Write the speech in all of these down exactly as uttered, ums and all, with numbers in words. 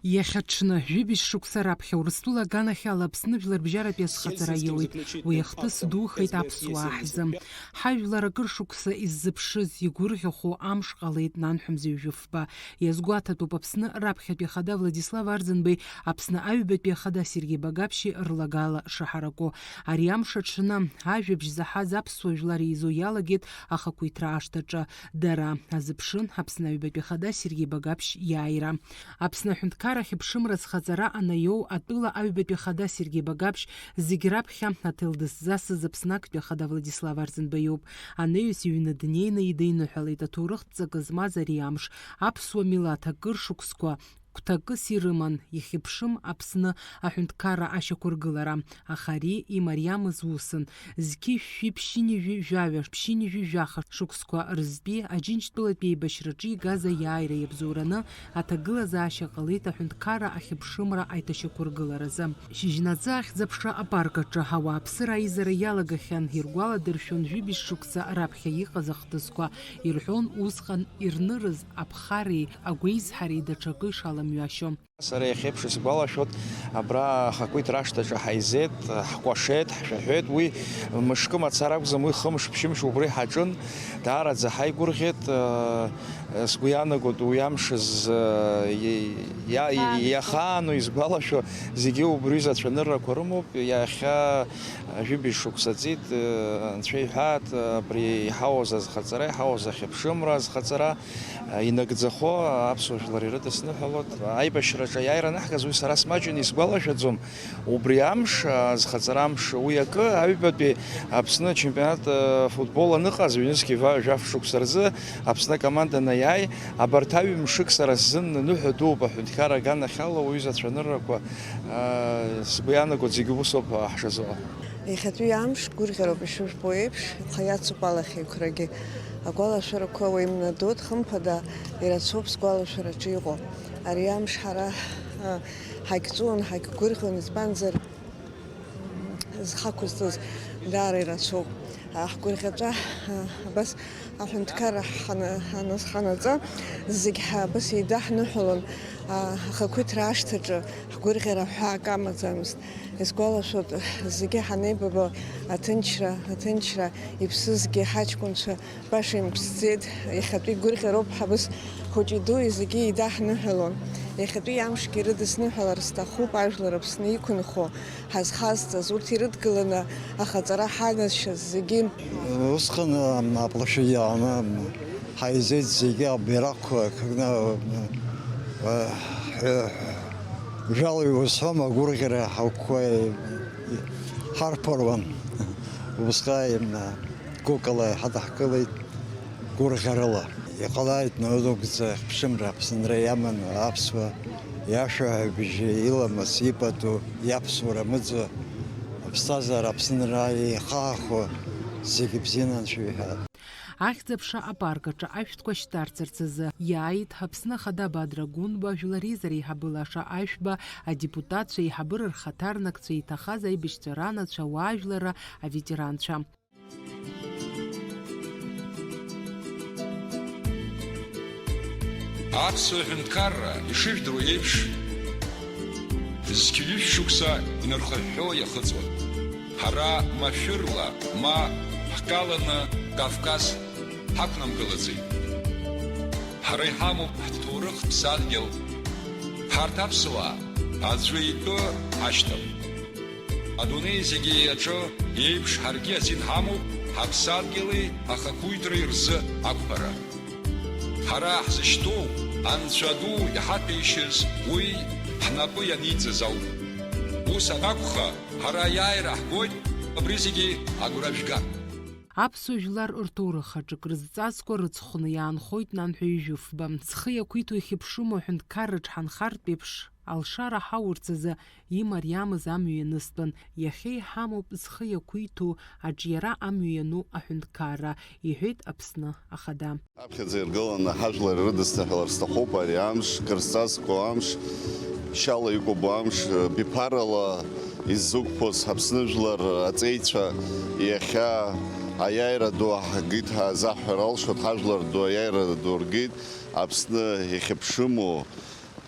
Иахьа ҽны, жәибжь шықәса раԥхьа Урыстәыла аганахьала Аԥсны жәларбжьаратәи азхаҵара иоуеит. Уи ахҭыс духеит аԥсуаа ҳзы. Ҳажәлар акыр шықәса иззыԥшыз, игәырӷьахо амш ҟалеит нанҳәа мза ҩажәи фба. Иазгәаҭатәуп Аԥсны раԥхьатәи ахада Владислав Арӡынбеи Аԥсны аҩбатәи ахада Сергеи Багаԥшьи рлагала шаҳараку. Ари амш аҽны, ажәабжь заҳаз аԥсуа жәлар еизо иалагеит ахақәиҭра ашҭаҿы. Дара азыԥшын Аԥсны аҩбатәи ахада Сергеи Багаԥшь иааира. Аԥсны аҳәынҭқарра ахьыԥшымра азхаҵара анаиоу атәыла аҩбатәи ахада Сергеи Багаԥшь зегь раԥхьа аҭел дыззасыз Аԥсны актәи ахада Владислав Арӡынба иоуп. Анаҩс иҩны днеины идиныҳәалеит аҭоурыхтә ҵакы змаз ари амш. Аԥсуа милаҭ акыр шықәсқәа гәҭакыс ирыман, ихьыԥшым Аԥсны аҳәынҭқарра ашьақәыргылара, аха ари имариамыз усын. Зқьи шәи ԥшьынҩажәи жәаҩа, ԥшьынҩажәи жәаха шықәсқәа рзтәи Аџьынџьтәылатәи еибашьраҿы игаз аиааира иабзоураны аҭагылазаашьа ҟалеит аҳәынҭқарра ахьыԥшымра аиҭашьақәыргыларазы. Шьыжьнаҵы Ахьӡ-аԥша апарк аҿы ауааԥсыра аизара иалагахьан, иргәаладыршәон жәибжь шықәса раԥхьа иҟаз ахҭысқәа, ирҳәон усҟан ирнырыз аԥхареи агәеизҳареи даҽакы ишаламҩашьо. Сара иахьеиԥш исгәалашәоит, абра ахақәиҭра ашҭаҿы ҳаизеит, ҳкәашеит, ҳшәаҳәеит, уи мышкы мацара акәӡам, уи хымш-ԥшьымш убри ҳаҿын, даараӡа ҳаигәырӷьеит, сгәы иаанагоит, уи амш з-, иа-, иа-, иахаану изгәалашәо, зегьы убри рзы ацәаныррақәа рымоуп, иахьа жәибжь шықәса ҵит, анцәа иҳәаат, абри иҳауаз азхаҵара, иҳауаз ахьыԥшымра азхаҵара, инагӡахо аԥсуа жәлар ирыдысныҳәалоит. Аибашьраҿы аиааира анаҳгаз уи сара смаҷын, исгәалашәаӡом. Убри амш, азхаҵара амш, уи акы, аҩбатәи Аԥсны ачемпионат, футбол аныҟаз, ҩнызқьи ва-, жәаф шықәса рзы Аԥсны акоманда наиааи, абарҭ аҩ-мшык сара сзын ныҳәа дууп аҳәынҭқарра аганахьала уаҩызацәа аныррақәа, сгәы иаанагоит, зегьы усоуп ҳшазыҟоу. Иахьатәи амш гәырӷьароуп, ишыжәбо еиԥш, иаԥхьа иацуп алахьеиқәрагьы. Агәалашәарақәа уаҩ имнадоит, хымԥада, ирацәоуп сгәалашәараҿы иҟоу. Ари амш ҳара, а, ҳагьҵәуон, ҳагьгәырӷьон, избанзар, зхақәызҵоз даара ирацәоуп. А, ҳгәырӷьаҵәа, а, абас аҳәынҭқарра ҳана-, ҳаназханаҵа, зегь ҳа-, абас еидаҳныҳәалон, а, ахақәиҭра ашҭаҿы ҳгәырӷьара ҳәаак амаӡамызт. Исгәалашәоит, зегьы ҳанеибабо аҭынчра, аҭынчра, иԥсызгьы ҳаҷкәынцәа баша имԥсӡеит, иахьатәи гәырӷьароуп ҳабыс хәыҷи дуи зегьы еидаҳныҳәалон. Иахьатәи амшгьы ирыдысныҳәалар сҭахуп ажәлар Аԥсны иқәынхо, ҳазхазҵаз, урҭ ирыдгыланы ахаҵара ҳагазшьаз зегьы. Усҟан, ам, аплощадь иааны, ам, ҳаизеит зегьы абираҟқәа кны, ам, а, ҳәа-, жәала иузҳәом, агәырӷьара ҳагәқәа ҳарԥыруан. Убысҟа, ам, гәыкала ҳадаҳкылеит гәырӷьарыла. Иҟалааит наудугӡа хьыԥшымра Аԥсынра иаман аԥсуа иашәаҳәабжьы иламыс ипату иаԥсуара мыӡуа аԥсҭазаара Аԥсынра еихаахо зегьы бзианы анцәа иҳәа. Ахьӡ-аԥша апарк аҿы ашәҭқәа шьҭарҵарц азы иааит Аԥсны Ахада Бадра Гәынба, Жәлар Реизара Еиҳабы Лаша Ашәба, адепутатцәа, еиҳабыра рхаҭарнакцәа, иҭахаз аибашьцәа ранацәа, ауаажәларра, аветеранцәа. Аԥсуа ҳәынҭқарра, ишыжәдыруа еиԥш, зқьи ҩышә шықәса инархыҳәҳәо иахыҵуан. Ҳара машәырла ма ҳкаланы Кавказ ҳақәнамгалаӡеит. Ҳара иҳамоуп ҳҭоурых ԥсадгьыл. Ҳарҭ аԥсуаа аӡәы итәы ҳашьҭам. Адунеи зегьы аҿы еиԥш ҳаргьы азин ҳамоуп ҳаԥсадгьыли ахақәиҭреи рзы ақәԥара. Ҳара ҳзышьҭоу Анцәа ду иҳаҭәеишьаз уи ҳнапы ианиҵаз ауп. Ус анакәха, ҳара аиааира ҳгоит абри зегьы агәра жәга. Аԥсуа жәлар рҭоурых аҿы крызҵазкуа рыцхәны иаанхоит нанҳәа ҩажәи фба. Зхы иақәиҭу ихьыԥшыму аҳәынҭқарраҿ ҳанхартә еиԥш, алшара ҳаурц азы имариамыз амҩа ианыстәын, иахьа иҳамоуп зхы иақәиҭу аҿиара амҩа иану аҳәынҭқарра, иҳәеит Аԥсны Ахада. Аԥхьаӡа иргыланы ҳажәлар ирыдысныҳәалар сҭахуп ари амш, крызҵазкуа амш, шьала икәабо амш, биԥарала иззықәԥоз ҳаԥсны жәлар аҵеицәа иахьа аиааира ду ҳгеит ҳәа азаҳҳәар алшоит, ҳажәлар ду аиааира ду ргеит, Аԥсны ихьыԥшыму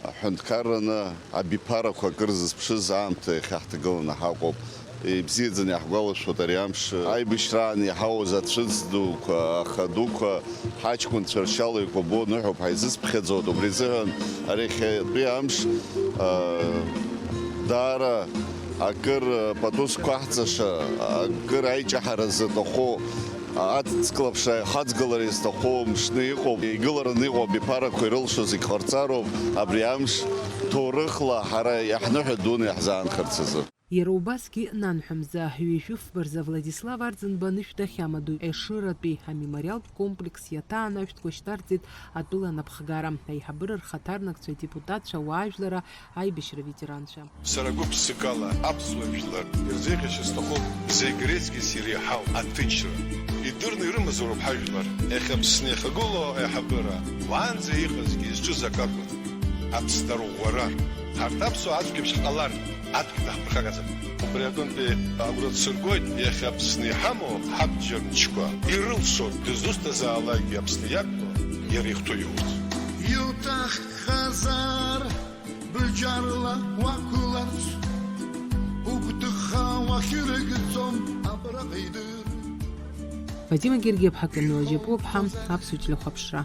Ҳҳәынҭқарраны абиԥарақәа акыр зызԥшыз аамҭа иахьаҳҭагыланы ҳаҟоуп. Ибзиаӡаны иаҳгәалашәоит ари амш. Аибашьраан иҳауз ацәыӡ дуқәа, аха дуқәа, ҳаҷкәынцәа ршьала икәабо ныҳәоуп ҳаизыԥхьаӡоит. Убри азыҳәан ари иахьатәи амш, а, даара акыр пату зқәаҳҵаша, акыр аиҷаҳара заҭаху, аҵклаԥшра, ахаҵгылара изҭаху мшны иҟоуп. Игылараны иҟоу абиԥарақәа ирылшо зегь ҟарҵароуп. Абри амш ҭоурыхла ҳара иаҳныҳәа дуны иаҳзаанхарц азы. Иара убасгьы нанҳәа мза, ҩажәи фба рзы Владислав Арӡынба анышә дахьамадоу Ешыратәи амемориалтә комплекс иаҭаан ашәҭқәа шьҭарҵеит атәыла анапхгара, аиҳабыра рхаҭарнакцәа, адепутатцәа, ауаажәларра, аибашьра ветеранцәа. Сара гәыԥсыкала аԥсуа жәлар ирзеиӷьашьа сҭахуп зегь реизгьы иреиҳау аҭынчра. Идырны ирымазароуп ҳажәлар. Иахьа Аԥсны иахагылоу аиҳабыра уаанӡа иҟазгьы изҿыз акакәын. Аԥсны арӷәӷәара. Ҳарҭ аԥсуаа ацәгьеиԥш ҳҟалар, адгьыл даҳԥырхагазар. Убри аҟынтәи агәра дсыргоит, иахьа Аԥсны иҳамоу ҳабџьар мчқәа ирылшоит дызусҭазаалакгьы Аԥсны иақәло, иара ихәҭоу иоуп. Иуҭаххазар, бџьарла уақәларц, угәҭыха уахьырыгӡом абраҟа идыр. Вадим Гергиаԥҳа, Камила Џьапуаԥҳа, Аԥсуа телехәаԥшра.